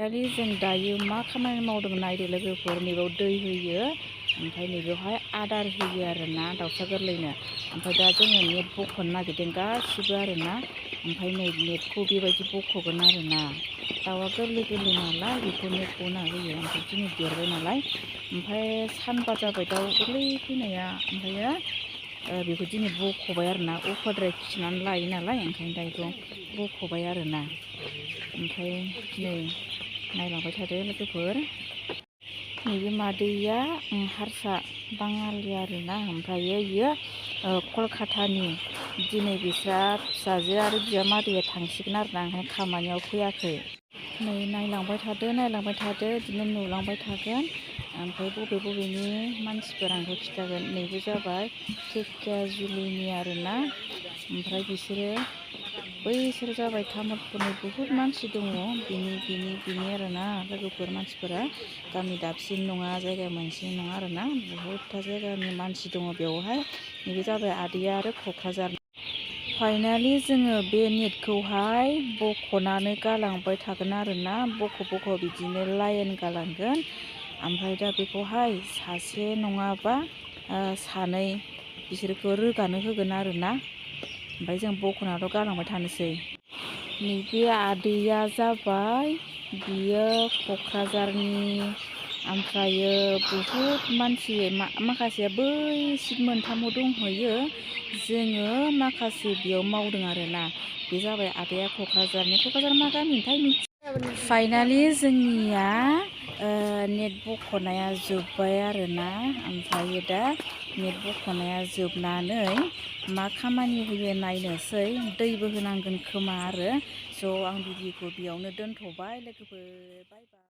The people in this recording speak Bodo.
दालि जों दायो मा खामानि मावदों नायदो लोगोफोर। नैबेयाव दै होयो, ओमफ्राय नैबेयावहाय आदार होयो आरोना दाउसा गोरलैनो। ओमफ्राय दा जोङो नेट बख'नो नागिरदों गासिबो आरोना। ओमफ्राय नै नेटखौ बेबायदि बख'गोन आरोना। दाउआ गोरलै गोरलै नालाय बेखौ नेट बना होयो। ओमफ्राय दिनै देरबाय नालाय, ओमफ्राय सानबा जाबाय दाउ गोरलै फैनाया। ओमफ्रायो बेखौ दिनै बख'बाय आरोना। उफाद्राय खिनानै लायो नालाय, ओंखायनो दा बेखौ बख'बाय आरोना। ओमफ्राय नै नायलांबाय थादो लोगोफोर। नैबे मादैया हारसा बाङालि आरोना। ओमफ्रायो इयो कलकातानि। दिनै बिस्रा फिसाजो आरो बिजामादैया थांसिगोन आरोना, ओंखायनो खामानियाव फैयाखै। नै नायलांबाय थादो बिदिनो नुलांबाय थागोन। ओमफ्राय बबे बबेनि मानसिफोर आंखौ खिथागोन। नैबे जाबाय धेकियाजुलिनि आरोना। ओमफ्राय बैसोर जाबाय तामुलपुरनि बुहुद मानसि दङ। बिनि आरोना लोगोफोर मानसिफोरा। गामि दाबसेनि नङा, जायगा मोनसेनि नङा आरोना, बुहुदथा जायगानि मानसि दङ बेवहाय। नैबे जाबाय आदैया आरो क'क्राझार। फाइनालि जोङो बे नेटखौहाय बख'नानै गालांबाय थागोन आरोना। बख' बिदिनो लाइन गालांगोन। ओमफ्राय दा बेखौहाय सासे नङाबा सानै बिसोरखौ रोगानो होगोन आरोना। ओमफ्राय जों बख'नानैल' गालांबाय थानोसै। नैबे आदैया जाबाय, बियो क'क्राझारनि। ओमफ्रायो बुहुद मानसि माखासेया बै सिट मोनथामाव दंहैयो। जोङो माखासे बेयाव मावदों आरोना। बे जाबाय आदाया क'क्राझारनि। क'क्राझार मा गामिमोनथाय मिथिया। फाइनालि जोंनिया नेट बख'नाया जोब्बाय आरोना। ओमफ्रायो दा नेट बख'नाया जोबनानै मा खामानि होयो नायनोसै। दैबो होनांगोन खोमा आरो। स' आं भिडिअखौ बेयावनो दोनथ'बाय लोगोफोर। बाय बाय।